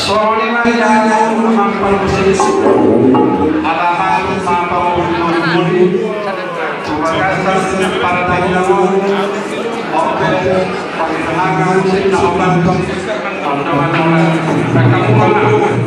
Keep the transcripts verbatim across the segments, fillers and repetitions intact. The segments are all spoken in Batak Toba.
Songon i ma di hami na mamparmusik, ala hami ma pamulimuli. Terima kasih para tamu. Oke, pakai tangan musik na obat. Teman-teman, rekam ulang.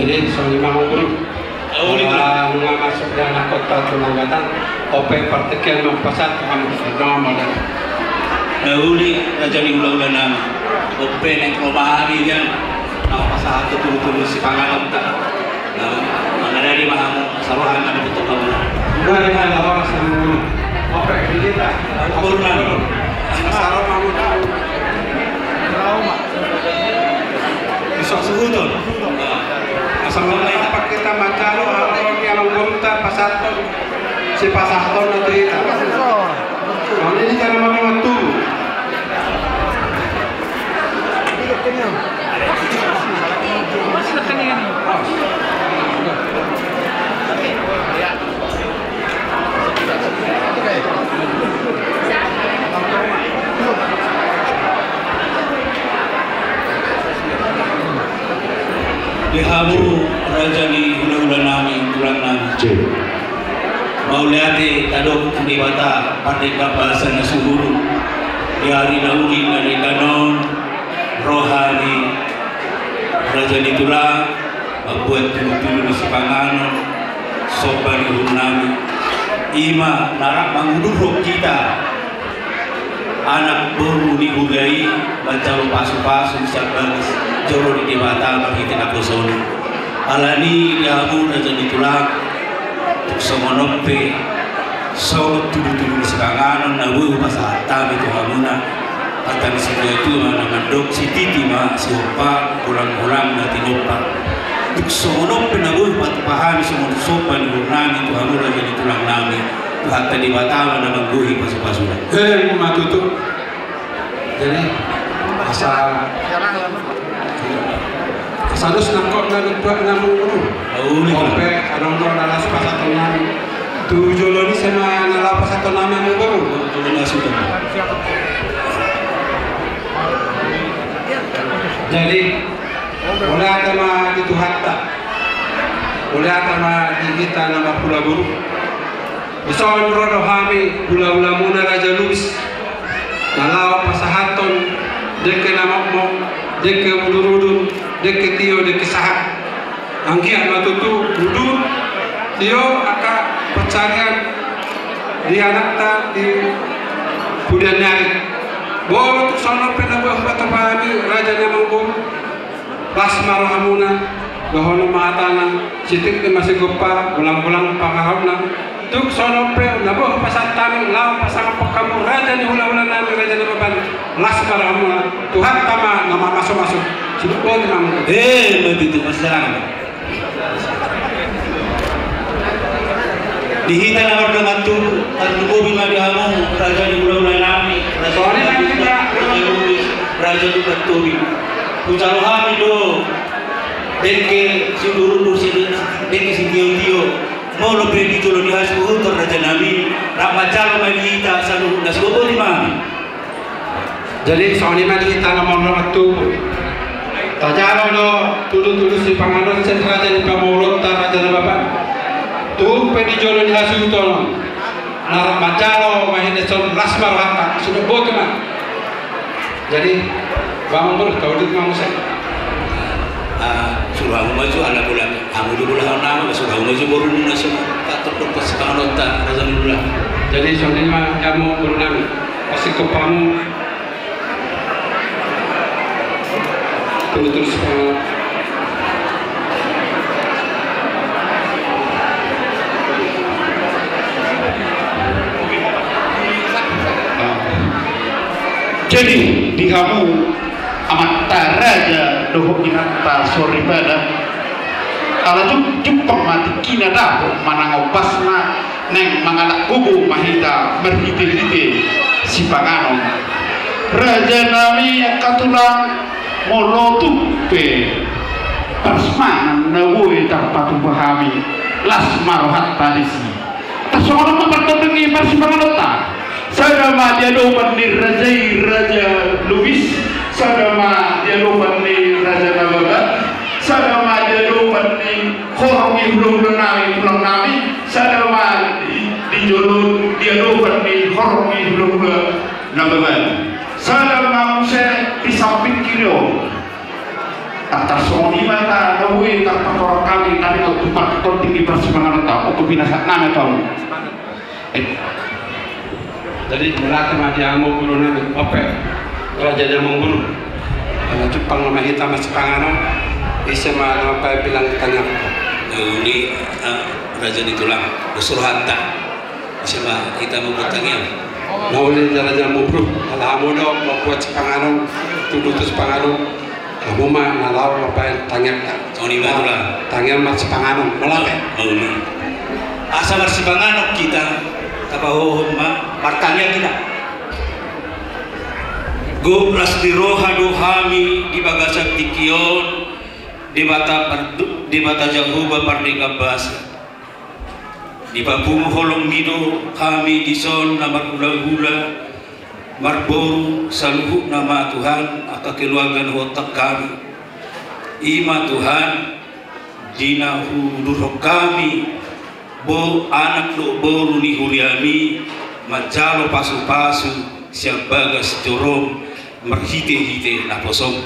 Jadi, songon i ma, Guru. Uli, Guru. Ah, nunga masuk di anak kota Tunanggatan, ope partingkian ma pasahat tu hamu. Dongan modal. Uli, raja ni hula-hula nama. Ope naeng ro hami nian, nunga pasahat tu tulang-tulang sipanganon ta. Nah, mangadari ma hamu, saroha ma di betok hamu. Udah, ya, ya, ya, ya. Ope, kita. Saroha ma hamu. Bisa suhuton. Asa mulai apa kita manjalo, apa yang belum terpasang, si pasang ton nanti kita. Kalau ini cara mana waktu? Raja ni hulahula nami, tulang nami. Mauliate tadok tu Debata pardenggan basa na sumurung di ari na uli na denggan on, roha ni raja ni tulang mambuat tudutudu ni sipanganon somba ni uhur nami. I ma na rap mangudurhon hita anak boru ni huria i manjalo pasupasu sian bagas joro ni Debata marhite naposona. Alani i di hamu raja ni tulang, tung songon on pe songon tudutudu ni sipanganon na boi hupasahat hami tu hamuna. Hata ni situatua ma na mandok, sititi ma sihompa, golanggolang ma tinompa. Tung songon on pe na boi hupatupa hami songon somba ni uhur nami tu hamu raja ni tulang nami. Tuhanta Debata ma na manggohi pasupasuna. Emma tutu. Jadi asa, asa dos nangkok na dua na mulu. Au ni. Ope, adong do na las pasahaton nami. Tu jolo ni ise ma na laho pasahaton nami, amangboru? Jolo ni hasuhuton. Jadi mauliate ma di Tuhanta. Mauliate ma di hita na marhula boru. Dison ro do hami hulahulamuna Raja Lubis na laho pasahathon dengke na mokmok, dengke udurudur, dengke tio, dengke sahat. Anggiat ma tutu udur, tio, angka pansarian di anakta di pudian ni ari. Molo tung songon on pe na boi hupatupa hami raja ni amangboru, las ma rohamuna. Dohonon ma hatana, sititi ma sigompa, golanggolang pangarahutna. Tung songon on pe na boi hupasahat hami laho pasangaphon hamu raja ni hulahula nami, Raja Nababan, las ma rohamuna. Tuhanta ma na mamasumasu. Sidok boti ma. Emma tutu, marsijalangan. Di hita na mardongan tubu, tarlumobi ma di hamu raja ni hulahula nami, raja ni hulahula nami, raja ni hulahula nami, raja ni hulahula nami. Hujalo hami do dengke siudurudur, dengke sitiotio. Molo pe di jolo ni hasuhuton, raja nami, rap manjalo ma di hita saluhutna. Sidok boti ma. Jadi songon i ma di hita na mardongan tubu. Tajalo do tudutudu sipanganon sian raja ni pamoruonta, Raja Nababan. Tung pe di jolo ni hasuhuton on na rap manjalo ma hita dison, las ma rohanta. Sidok boti ma. Jadi amangboru, tauduti ma muse. Ah, suru hamu maju ala bola. Hamu do bola hamu nama, suru hamu maju boru ni na so patut do pas panganonta, raja ni hulahula. Jadi songon i ma hamu boru nami. Pasikop hamu. Terus, terus, eh. Ah. Jadi di hamu amanta raja dohot inanta soripada, ala juk-, jumpang ma tingkina dapot manang ombasna, naeng mangalap gogo ma hita marhitehite sipanganon. Raja nami, angka tulang, molo tung pe parsimanganon na boi tarpatupa hami, las ma rohanta disi. Tarsongon on ma partondion ni parsipanganonta. Sada ma di adopan ni raja i, Raja Lubis, sada ma di adopan ni Raja Nababan, sada ma di adopan ni horong ni hulahula nami, tulang nami, sada ma di, di jolo, di adopan ni horong ni hulahula Nababan. Sada ma muse di samping kiri on. Tarsongon i ma na boi tarpatorang hami, hami tu partondion ni parsimanganonta, ongkop pinasahat nami tu hamu. Eh. Jadi mauliate ma di hamu boru nami, ope, raja ni amangboru. Ala jumpang nama hita marsipanganon, ise ma na mambahen bilang tangiang? Uli, ah, raja ni tulang, dos rohanta. Ise ma hita mambuat tangiang? Na uli, raja ni amangboru, ala hamu do mambuat sipanganon, tudutudu sipanganon. Hamu ma na laho mambahen tangiangta. Songon i ma tulang. Tangiang marsipanganon, mauliate. Mauliate. Asa marsipanganon hita, tapahohom ma, martangiang hita. Gok las ni roha do hami di bagasan tingki on, Debata par-, Debata Jahowa pardenggan basa. Dipapungu holongmi do hami dison na marhulahula, marboru, saluhutna ma Tuhan, angka keluarga na huontang hami. I ma Tuhan, Di na hudurhon hami, bo anak dohot boru ni huriami, manjalo pasupasu sian bagas joroM marhitehite naposoM.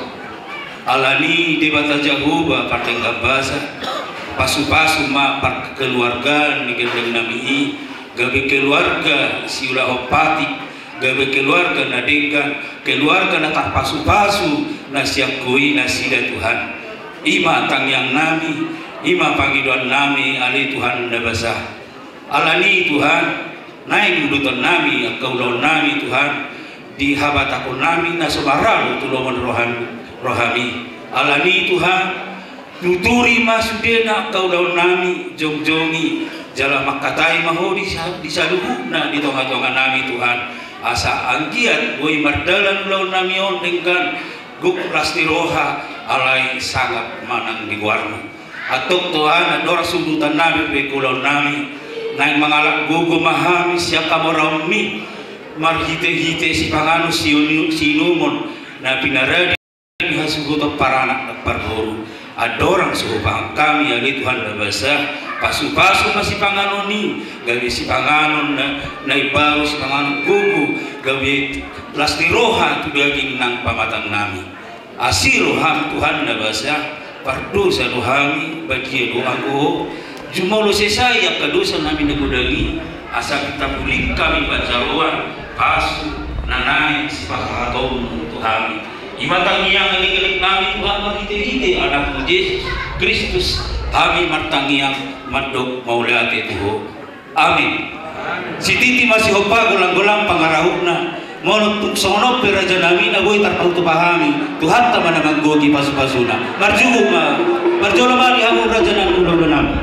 Alani Debata Jahowa pardenggan basa, pasupasu ma parkeluargaan ni gendang nami i, gabe keluarga siulahon patik, gabe keluarga na denggan, keluarga na tarpasupasu na sian Ho i nasida Tuhan. I ma tangiang nami, i ma pangidoan nami ale Tuhan na basa. Alani Tuhan, naeng uduton nami angka ulaon nami Tuhan, di habatahon nami na so maralo tu lomo ni roham-, rohami. Alani Tuhan, tuturi ma sudena angka ulaon nami, jongjongi, jala mangkatai ma Ho di sa-, di saluhutna di tongatonga nami Tuhan. Asa anggiat boi mardalan ulaon nami on denggan, gok las ni roha, alai sangap ma nang di goarMu. Antong Tuhan, andorang so udutan nami pe ulaon nami, naeng mangalap gogo ma hami sian hamoraonMi, marhitehite sipanganon siinu-, siinumon na pinaradi di hasuhuton paranak dohot parboru. Andorang so hupahan hami ale Tuhan na basa, pasupasu ma sipanganon i, gabe sipanganon na, na imbaru, sipanganon gogo, gabe las ni roha tu daging nang pamatang nami. Asi rohaM Tuhan na basa, pardosa do hami, badia do anggo Ho, jumolo sesa i angka dosa nami na godang i, asa tapulihon hami pansaroan, pasu, na naeng sipasahatonMu tu hami. I ma tangiang na nilehon nami Tuhan marhitehite AnakMu Jesus Kristus, hami martangiang mandok mauliate tu Ho. Amin. Sititi ma sihompa, golanggolang pangarahutna. Molo tung songon on pe raja nami na boi tarpatupa hami, Tuhanta ma na manggohi pasupasuna. Marjolo ma, marjolo ma di hamu raja nami, hulahula nami.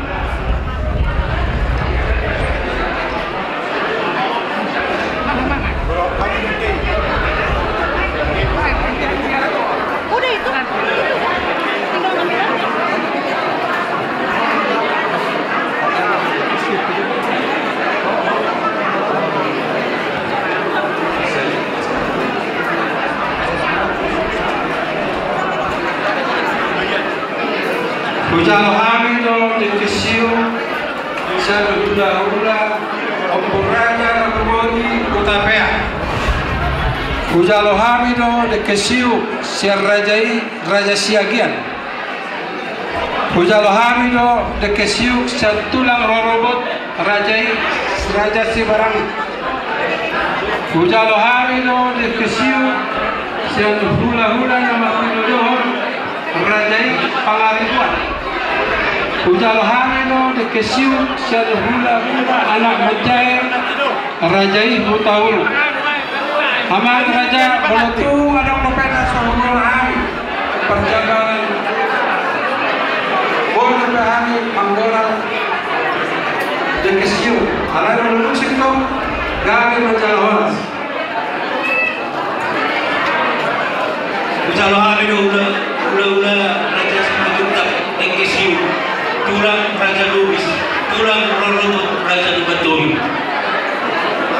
Udah itu. Hujalo hami do dengke siuk sian hulahula Ompu Raja Naboboti Hutapea. Hujalo hami do dengke siuk sian raja i, Raja Siagian. Hujalo hami do dengke siuk sian tulang rorobot raja i, Raja Sibarani. Hujalo hami do dengke siuk sian hulahula na martinodohon raja i, Pangaribuan. Hujalo hami do dengke siuk sian hulahula anak manjae raja i, Hutauruk. Amang raja, molo tung adong dope na so huboto hami parjagaan, boi dope hami manggolar dengke siuk. Alai molo musik do, gabe manjalo horas. Hujalo hami do hula, hulahula Raja Simanjuntak dengke siuk, tulang Raja Lubis, tulang rorobot Raja Lumbantobi.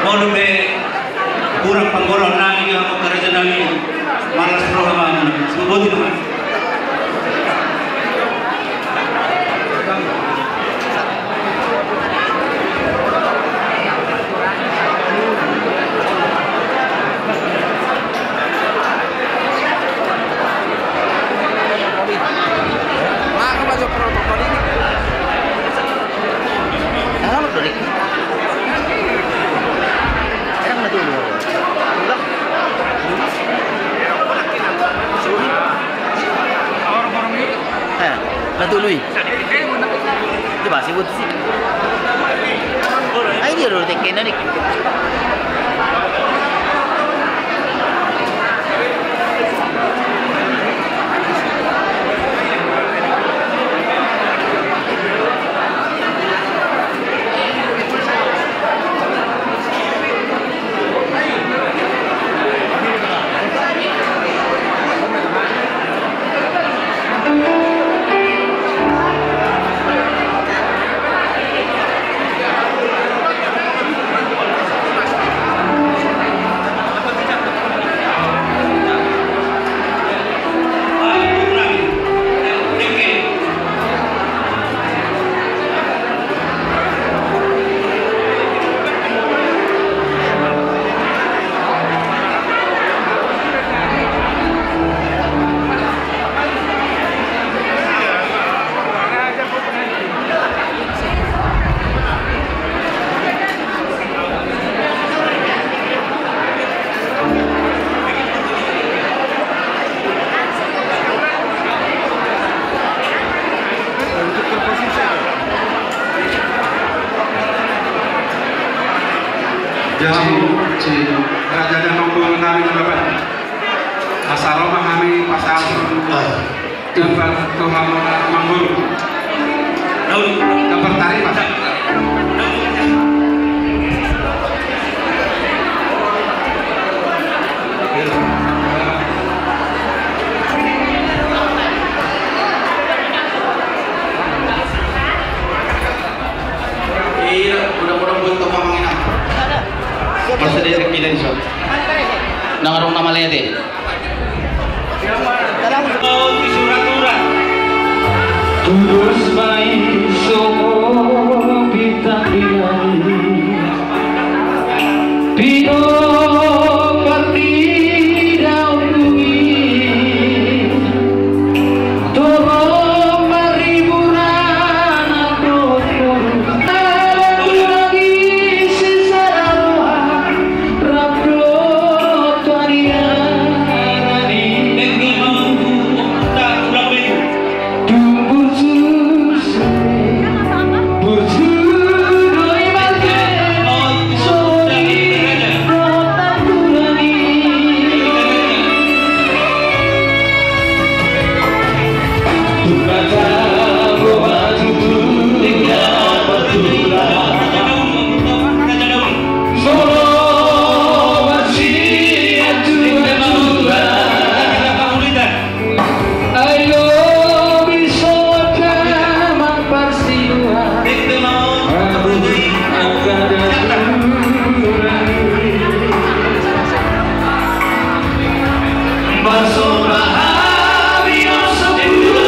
Molo pe hurang panggora nami, hamu angka raja nami, marlas roha ma hamu, sumboto ma. Eh, na tolu i. Coba sebut sih. Ah, ini loh, tekena nih. Raja Damang Boru nami na baban. Asa ro ma hami pasahat. Ah. Gambar tu hamuna Amang Boru. Daun. Gambar tari, Pak. Iya, mudah-mudahan buat toko manginang. Masa dia terpilih, so. Nang rong nama lede. Tudos mai so pitang bilai. Pio partida undungi. Torop maribur anak dohot boru. Lagi sisada roha. Rap dohot tu hadiaran i. Dung burju sole, burju do i marga, songon i dohot tulang i. Tung na tabo ma tutu, tung na partulang. Molo marsian tu natural. Ai lobi soda ma parsiduhan. Abu angka natural. Masuk pahami masuk dulu.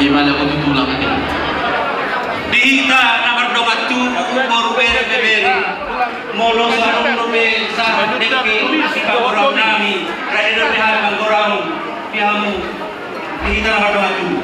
Ima lagu tu tulang. Di hita na mardongan tubu, boru, bere, ibebere. Molo so adong dope sahat dengke sipagoraon nami, rade dope hami manggoraon di hamu. Di hita na mardongan tubu.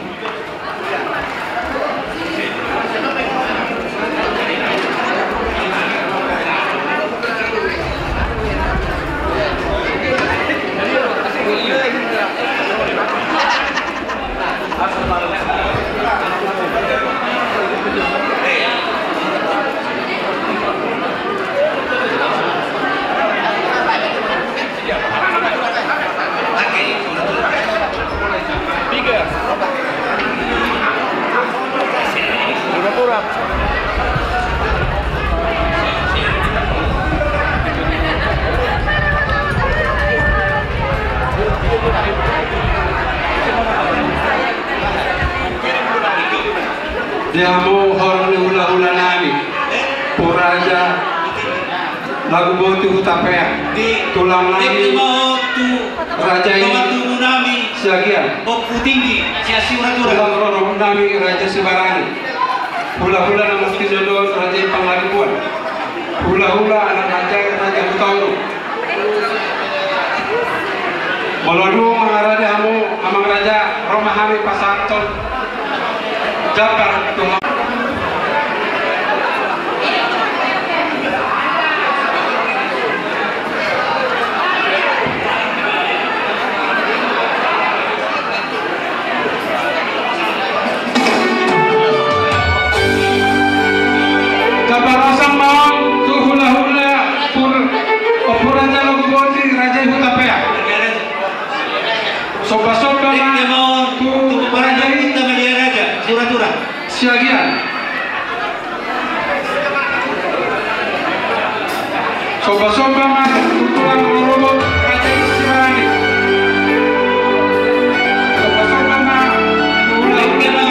Di hamu horong ni hulahula nami, Ompu Raja Laguboti Hutapea, tulang nami, Raja i Siagian, tulang rorobot nami, Raja Sibarani, hulahula na martinodohon, Raja i Pangaribuan, hulahula anak raja i, Raja Hutauruk. Molo dung mangarade hamu, amang raja, ro ma hami pasahathon jambar tu hamu. Tabarosan ma on tu hulahula, Ompu Raja Laguboti, Raja i Hutapea. Sombasomba ma tu Raja i Siagian. Sombasomba ma tu tulang rorobot Raja i Sibarani. Sombasomba ma tu tulang rorobot Raja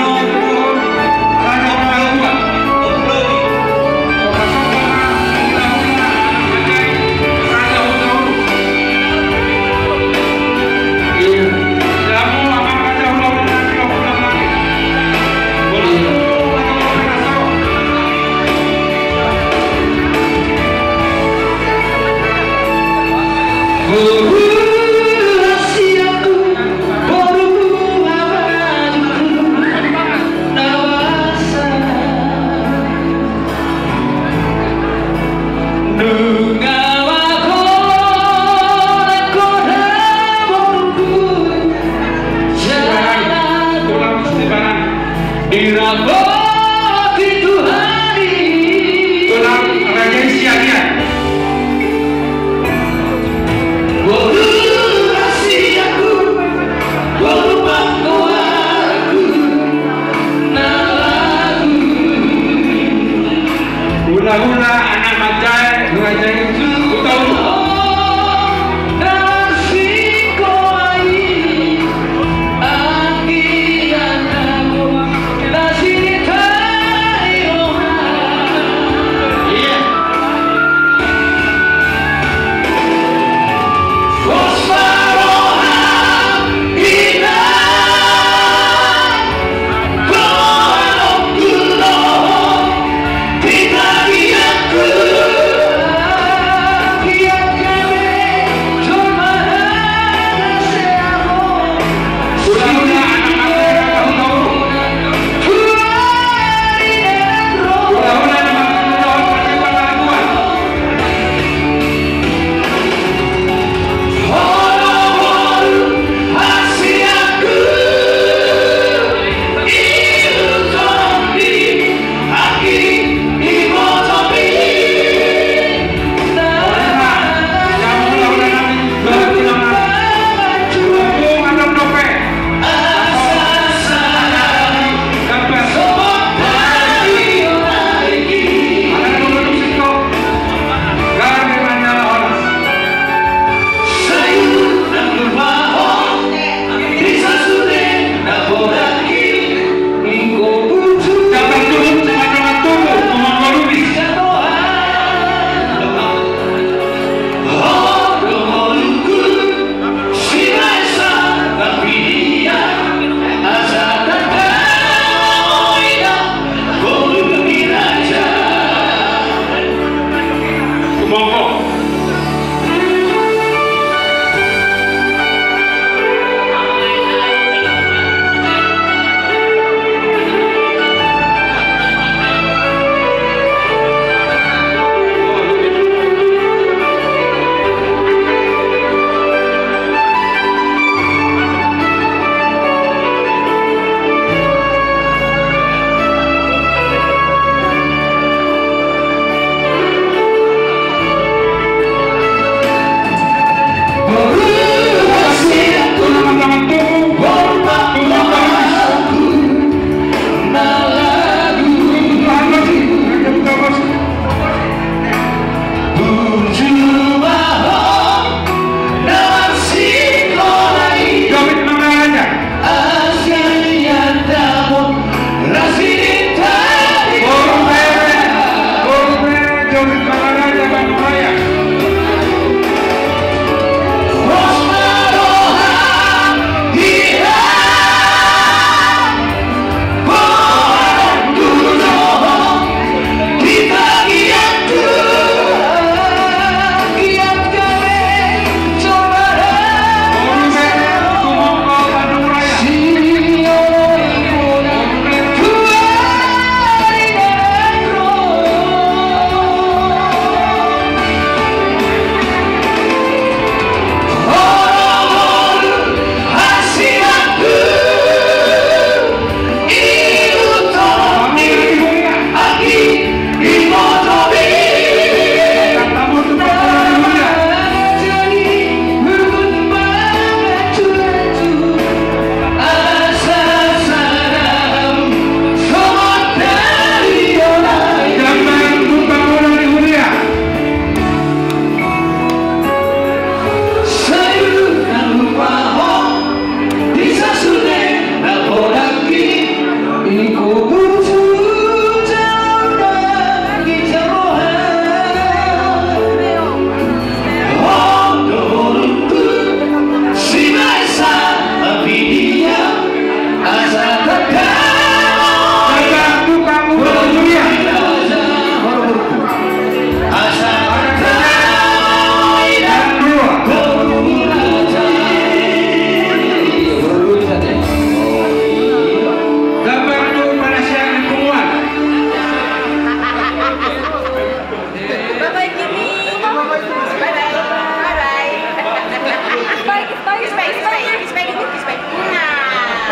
Hutauruk. Sombasomba ma tu tulang rorobot Raja i Raja Hutauruk. Tulang Raja i Siagian. Hulahula anak manjae, Raja i Hutauruk.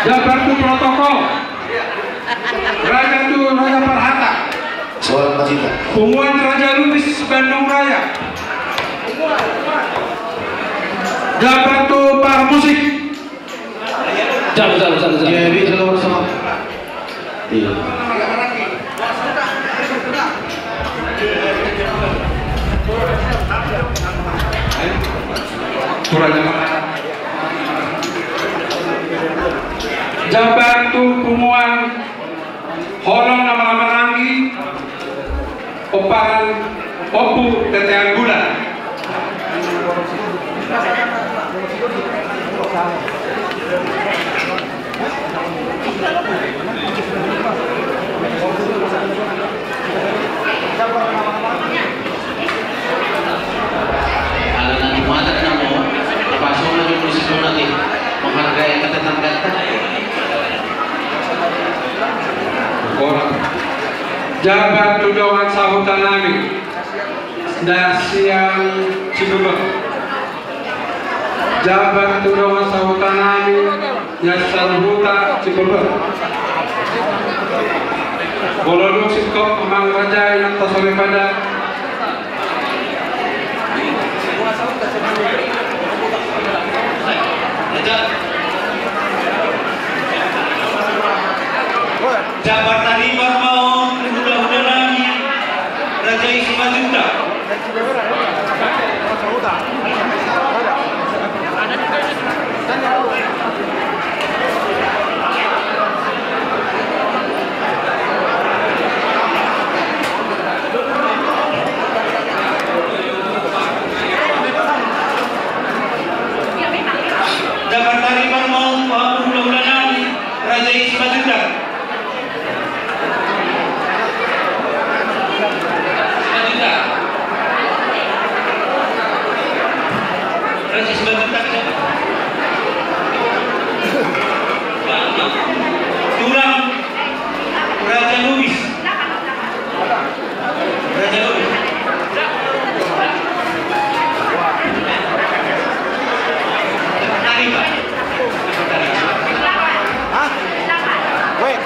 Jambar tu protokol. Raja tu Raja Parhata. Suara Majita. Punguan Raja Lubis Bandung Raya. Jambar tu parmusik. Jalo, jalo, jalo, jalo. Iya, iya, jalo sama. Iya. Kurang. Jambar tu punguan Holong na Marhahamaranggi, Pomparan Ompu Tetean Bulan. Ala na di mata na mo, apa so na di musik mo nanti menghargai kata tanggata. Jambar tu dongan sahuta nami na sian Cibubur. Jambar tu dongan sahuta nami na sahuta Cibubur. Molo dung singkop mangarajai na tasolep adat. Jambar tarima ma on hulahula nami Raja i Simanjuntak. Jambar tarima ma on hulahula nami Raja i Simanjuntak. Simanjuntak. Raja Simanjuntak siapa? Tulang Raja Lubis. Raja Lubis. Tadi, Pak. Hah? Weh.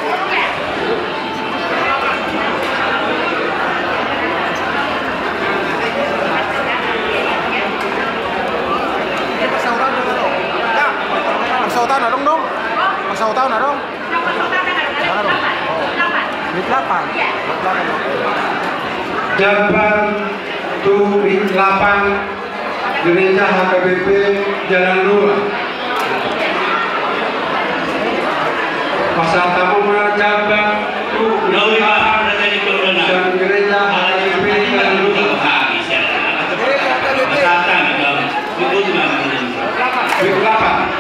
Pasahutan adong dong. Pasahutan adong. Mana dong? Oh. Wit delapan. Wit delapan. Jambar tu wit delapan. Gereja H K B P Jalan Dua. Pasahat hamu ma jambar tu. Gereja H K B P Jalan Dua. Wit delapan.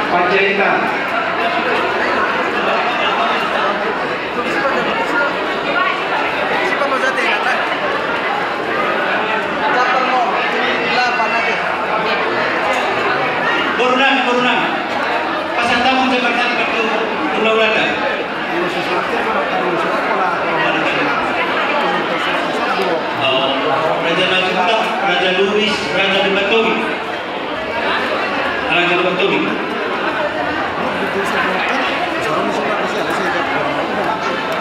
Panjaitan. Boru nami, boru nami. Pasahat hamu jambar tu hulahula. Oh, Raja Majuntak, Raja Lubis, Raja Lumban Tobing. Raja Lumban Tobing.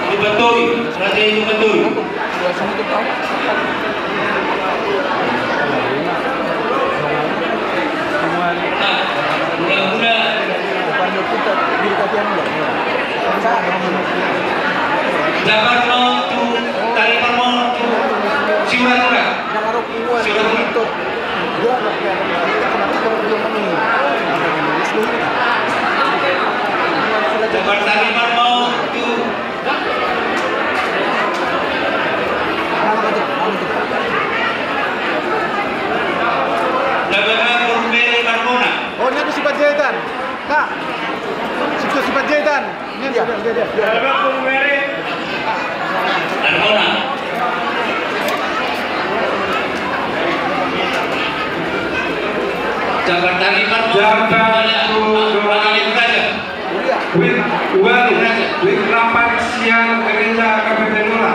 Lumban Tobing, Raja Lumban Tobing. Nah, hulahula. Jambar ma on tu, tarima ma on tu, Siura-ura. Siura-ura. Jambar tarima ma on tu. Jambar ma on tu Mary Marmona. Oh, ini aku si Panjaitan. Kak, si Panjaitan. Iya, iya, iya. Jambar tarima ma on. Jambar tu dongan. Wit, wit, wit delapan sian Gereja H K B P Lura.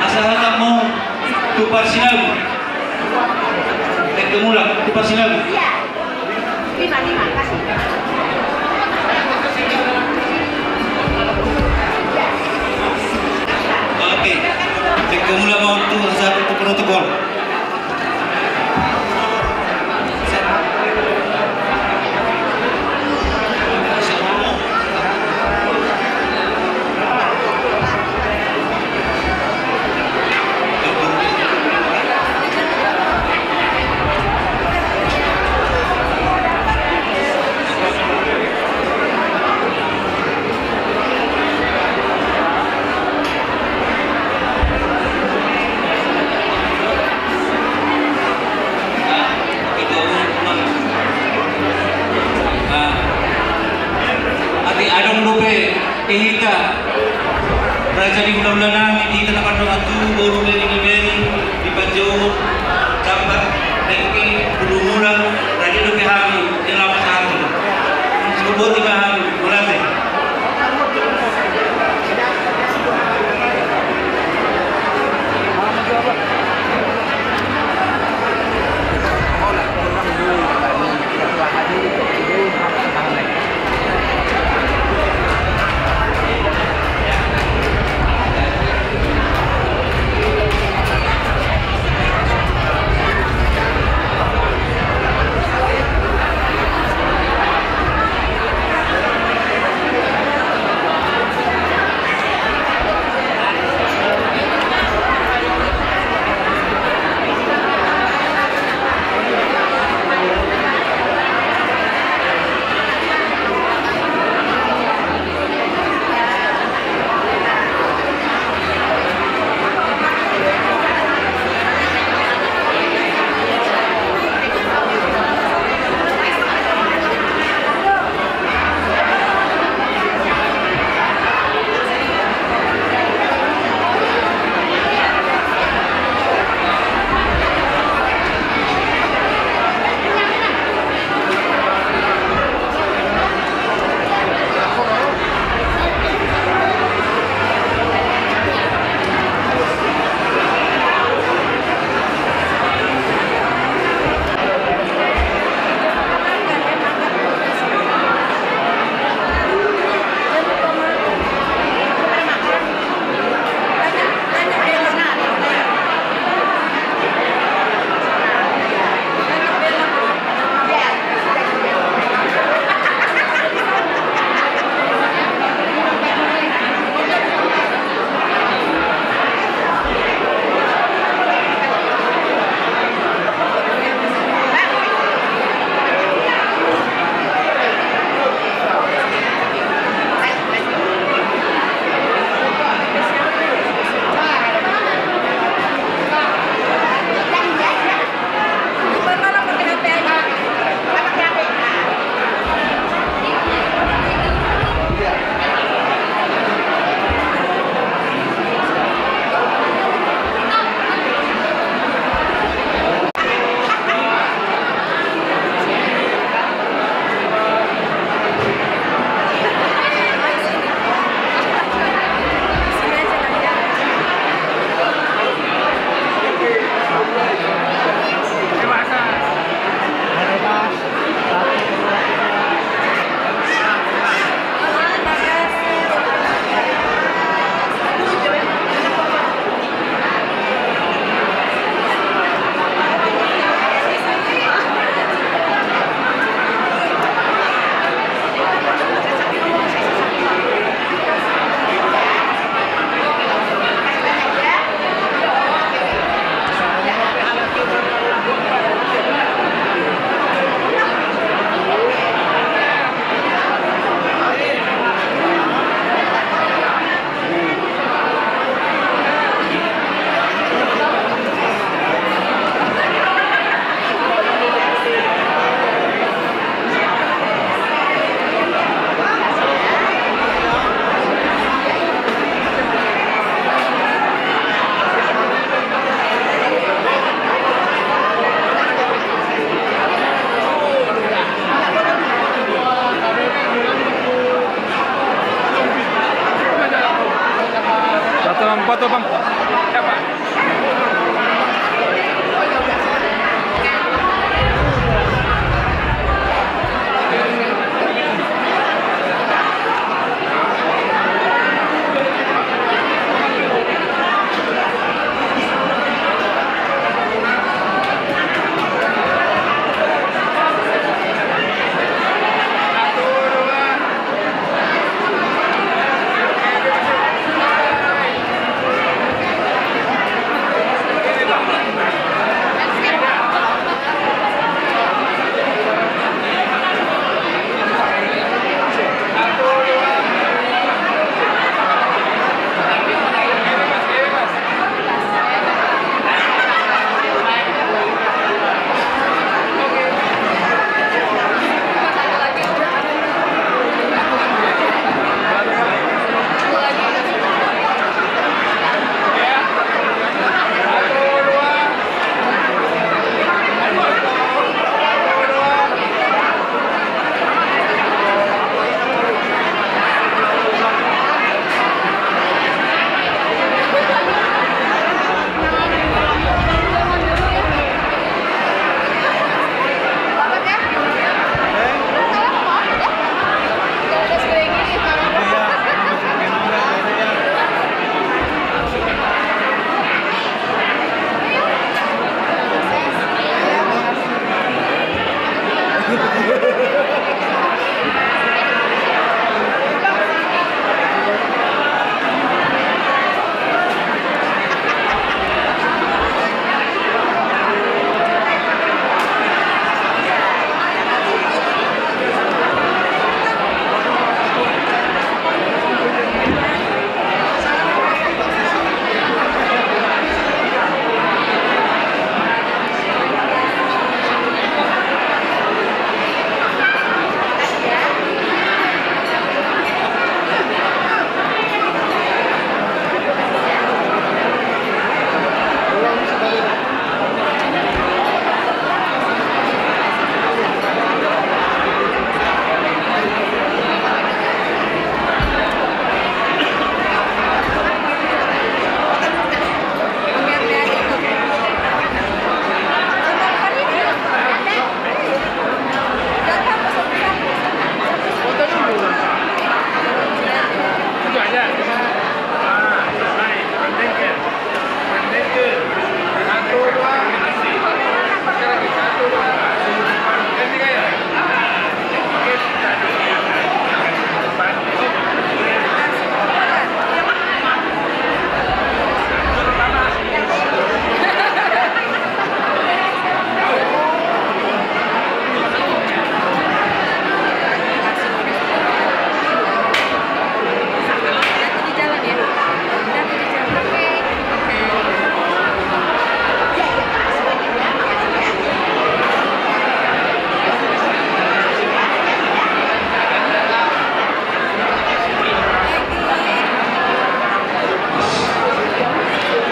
Asa hatangmu tu parsinagu. Dengke mula tu parsinagu. Oke. Dengke mula ma on tu asa tu protokol. Ate adong dope di hita raja ni hulahula nami, di hita na pandongan tubu, boru, bere ni bere, di panjouon, jambar, dengke, bulung mula, raja dope hami di lapas agung. Boti ma hami, mauliate.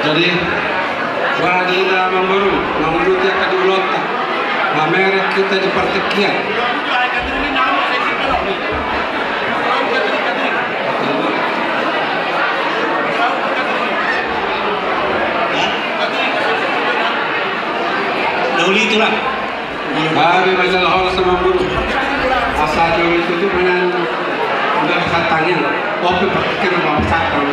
Jadi, bahen hita, Amangboru, manguduti angka di ulaonta, mamereng hita di partingkian. Na uli, Tulang. Baru baca lahor sama guru. Asa jauh itu tuh mana udah satannya. Oke, pakai rumah pesantren.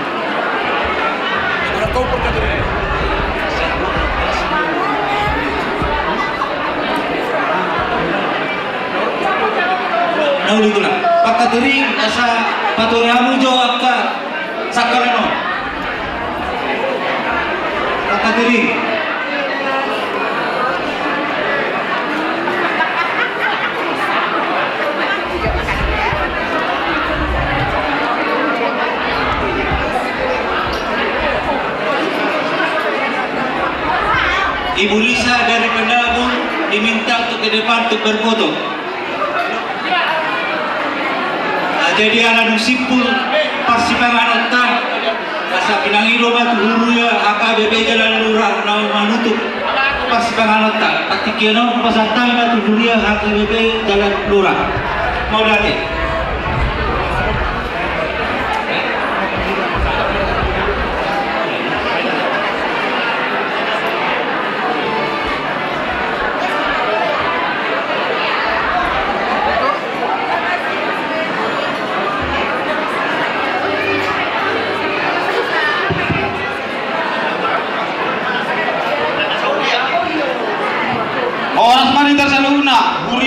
Na uli, Tulang. Pangkatiri, asa patuari hamu jo angka sangkalan on. Pangkatiri. Ibu Lisa dari Penabun diminta untuk ke depan untuk berfoto. Nah, jadi ala dung simpul parsipanganonta, asa pinangido ma tu huria H K B P Jalan Lurah na manutup parsipanganonta. Partingkian on pasahat hami ma tu huria H K B P Jalan Lurah. Mauliate.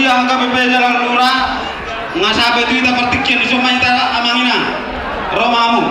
Angka P P Jalalura, nga sape tu hita partingkian i, songon i ma hita amang inang. Ro ma hamu.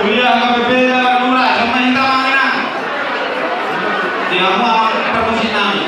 Huria H K B P Jalalura, songon i ma hita amang inang. Di hamu amang parmusik nami.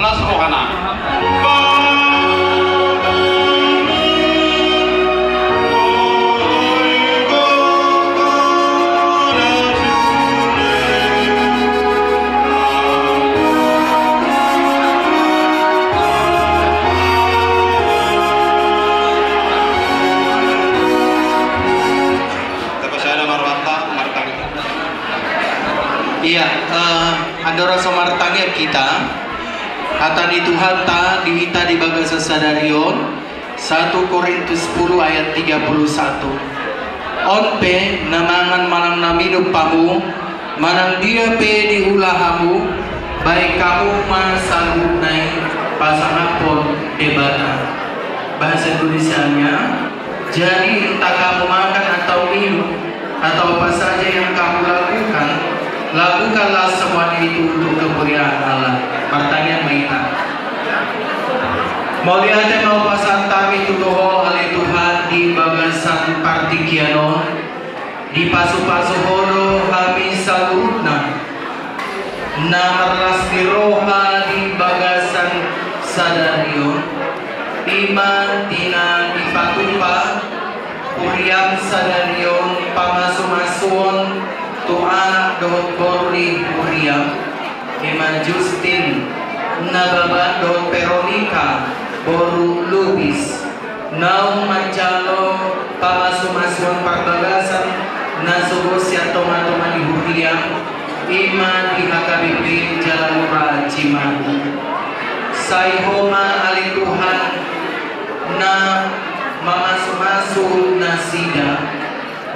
Las rohana. Tapasada ma rohanta, martangiang. Iya, eh, andorang so martangiang hita, hata ni Tuhanta di hita di bagasan sadari on, satu Korintus sepuluh ayat tiga puluh satu. On pe, na mangan manang na minum hamu, manang dia pe diula hamu, baen hamu ma saluhutna i pasangaphon Debata. Bahasa Indonesianya, jadi, entah kamu makan atau minum, atau apa saja yang kamu lakukan, lakukanlah semuanya itu untuk kemuliaan Allah. Martangiang ma hita. Mauliate ma hupasahat hami tu Ho, ale Tuhan, di bagasan partingkian on. Dipasupasu Ho do hami saluhutna na marlas ni roha di bagasan sadari on, i ma di na dipatupa huriaM sadari on pamasumasuon tu anak dohot boru ni huriaM, i ma Justin Nababan dohot Veronica boru Lubis. Naung manjalo pamasumasuon parbagasan na sogot sian tongatonga ni huriaM, i ma di H K B P Jalalura Cimahi. Sai Ho ma ale Tuhan na mamasumasu nasida.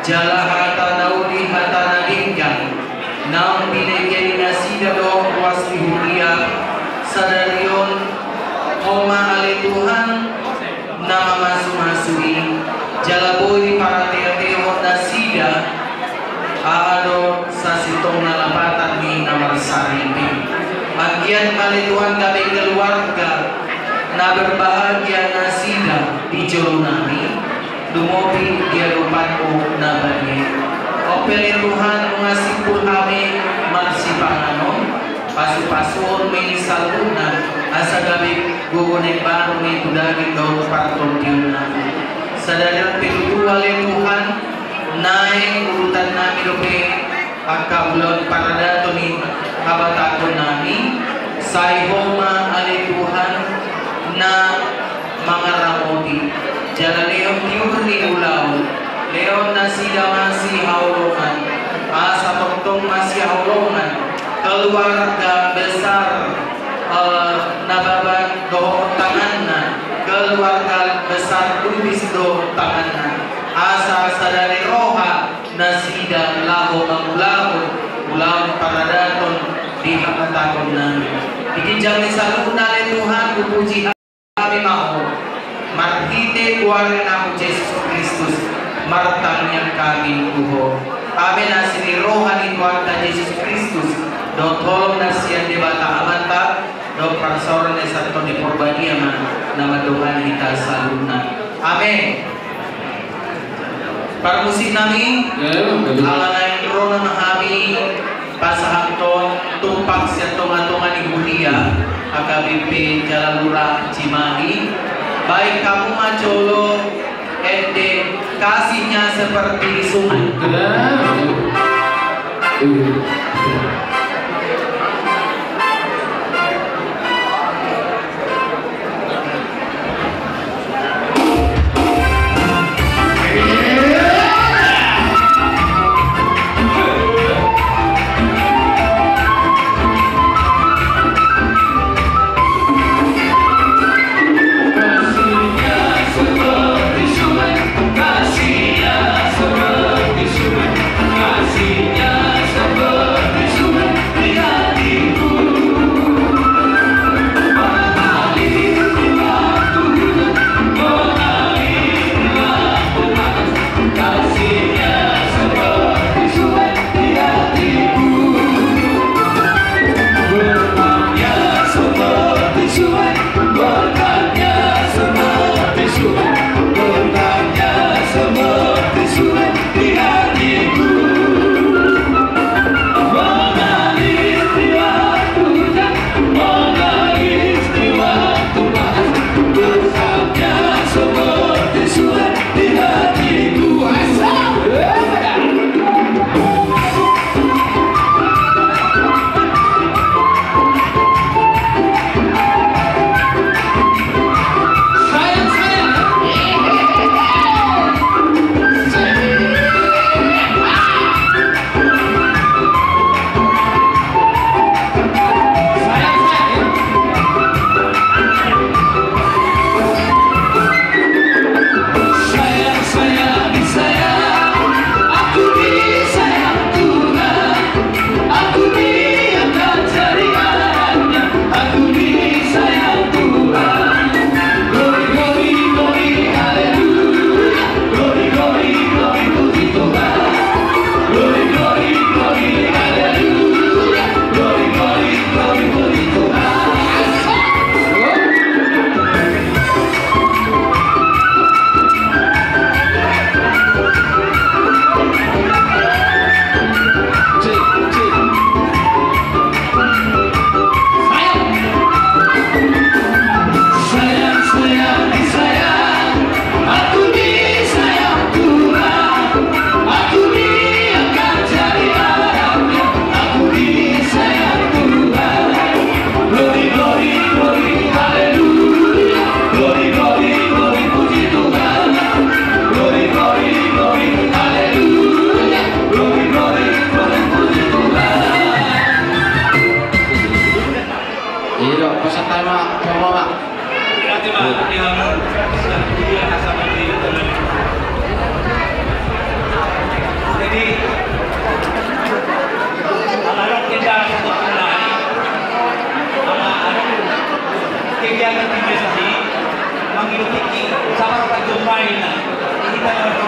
Jala hata na uli, hata na denggan naung binege ni nasida dohot ruas ni huria sadari on, Ho ma ale Tuhan na mamasumasu i, jala boi parateatehon nasida aha do sasintongna lapatan ni na marsaripe. Anggiat ma ale Tuhan gabe keluarga na berbahagia nasida di jolo nari. Lumobi di adopanMu na badia. On pe ale Tuhan, nunga simpul hami marsipanganon, Pasupasuhon ma i saluhutna, asa gabe gogo na imbaru ma i tu daging dohot partondionnami. Sadari on pe tutu ale Tuhan, naeng urutannami dope angka ulaon paradaton i habatahonnami, sai Ho ma ale Tuhan na mangaramoti, jala lehon tiur ni ulaon, lehon nasida masihaholongan, asa tongtong masihaholongan, keluarga besar, eh, Nababan dohot tanganna, keluarga besar Lubis dohot tanganna, asa sada ni roha nasida laho mangulahon ulaon paradaton di habatahonnami. Di ginjang ni saluhutna ale Tuhan, hupuji hami ma Ho, marhite goarna Ho Jesus Kristus, martangiang hami tu Ho. Amen. Asi ni roha ni Tuhanta Jesus Kristus, dohot holong na sian Debata Amanta, dohot parsaoran ni Santo Tondi Porbadia ma na mandongani hita saluhutna. Amen. Parmusiknami, ya, ya, ya. Ala naeng ro nama hami pasahathon tumpak sian tongatonga ni huria H K B P Jalalura Cimahi. Baen hamu ma jolo ende Kasihnya Seperti Sungai. Iya, pesan tema, tema, Pak. Jadi, anak-anak kita untuk mulai, anak-anak kegiatan di desa ini mengikuti sama Pak Jumpai, nah, ini kita yang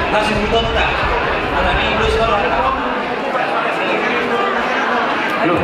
Hasibutonta, anak ni Indonesia. Loh.